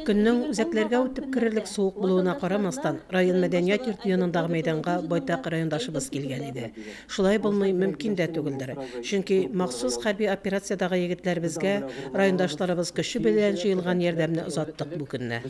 Көннең үзәкләргә үтеп керерлек суык булуына карамастан, район мәдәният йорты янындагы мәйданга байтак райондашыбыз килгән иде. Шулай булмый мөмкин дә түгелдер. Чөнки махсус хәрби операциядәге егетләребезгә райондашларыбыз көче белән җыелган ярдәмне озаттык бу көнне.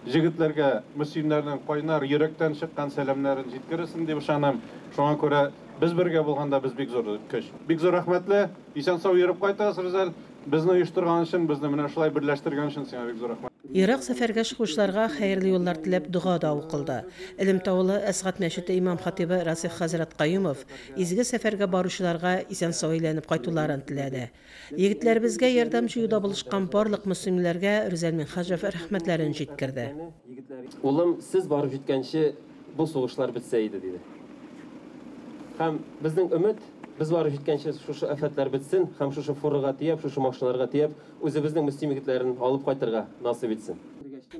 Җегетләргә мөслимнәрнең кайнар йөрәктән чыккан сәламнәрен җиткерерсең дип ышанам. Шуңа күрә без бергә булганда без бик зур көч. Бик зур рәхмәтле. Исән-сау йөреп кайтыгыз, Рүзәл. Безне оештырган өчен, безне менә шулай берләштергән өчен сиңа бик зур рәхмәт. Ерак сәфәргә чыгучыларга хәерле юллар теләп дога да укылды. Элемтә авылы Әсгать мәчете имам-хатыйбы Расих хәзрәт Каюмов изге сәфәргә баручыларга исән-сау әйләнеп кайтуларын теләде. Егетләребезгә ярдәм җыюда булышкан барлык мөслимләргә Рүзәл Минһаҗев рәхмәтләрен җиткерде. Улым, сез барып җиткәнче бу сугышлар бетсә иде, диде. Һәм безнең өмет, без барып җиткәнче шушы афәтләр бетсен һәм шушы фурага төяп, шушы машиналарга төяп, үзебезнең мөслим егетләрен алып кайтырга насыйп итсен.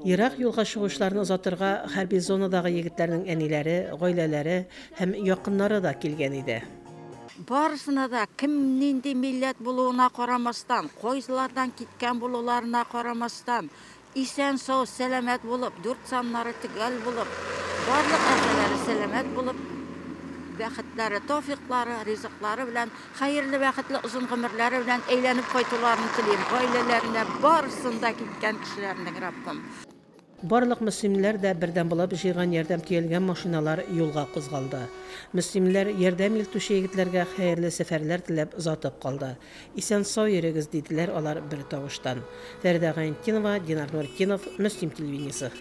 Ерак юлга чыгучыларны озатырга хәрби зонадагы егетләрнең әниләре, гаиләләре һәм якыннары да килгән иде. Барысына да кем нинди милләт булуына карамастан, кайсылардан киткән булуларына карамастан, исән-сау, сәламәт булып, дүрт саннары төгәл булып, барлык әгъзалары сәламәт булып, бәхетләре, тәүфыйклары, ризыклары белән, хәерле, бәхетле озын гомерләре белән әйләнеп кайтуларын телим. Гаиләләренә барысын да киткән кешеләрнең, Раббым. Барлык мөслимләр дә бердәм булып җыйган ярдәм төялгән машиналар юлга кузгалды. Мөслимләр ярдәм илтүче егетләргә хәерле сәфәрләр теләп озатып калды. Исән-сау йөрегез, диделәр алар бер тавыштан. Фәридә Гайнетдинова, Динар Нуретдинов, Мөслим телевидениесе.